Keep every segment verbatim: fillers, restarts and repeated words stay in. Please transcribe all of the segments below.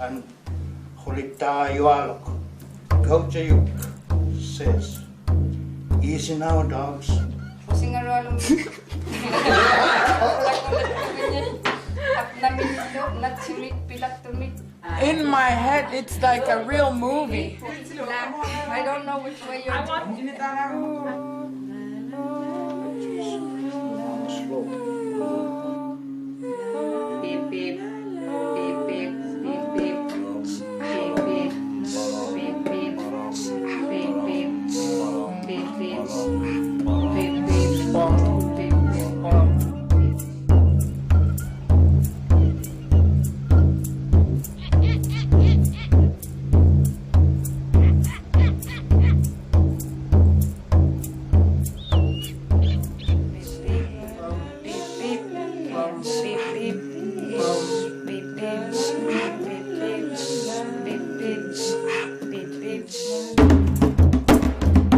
and Hulitayualuk. Gojajuk says, "Easy now, dogs." Usingarualum. Apnamit, natsimit, pilaktumit. In my head, it's like a real movie. I don't know which way you're.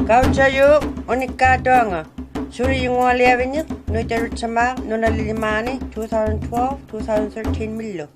Gauchajuuk, unikkaatuanga. Sulijungualiavinnik, Nuitarutsamaaq, Nunalilimaani, two thousand twelve, two thousand thirteen-millu.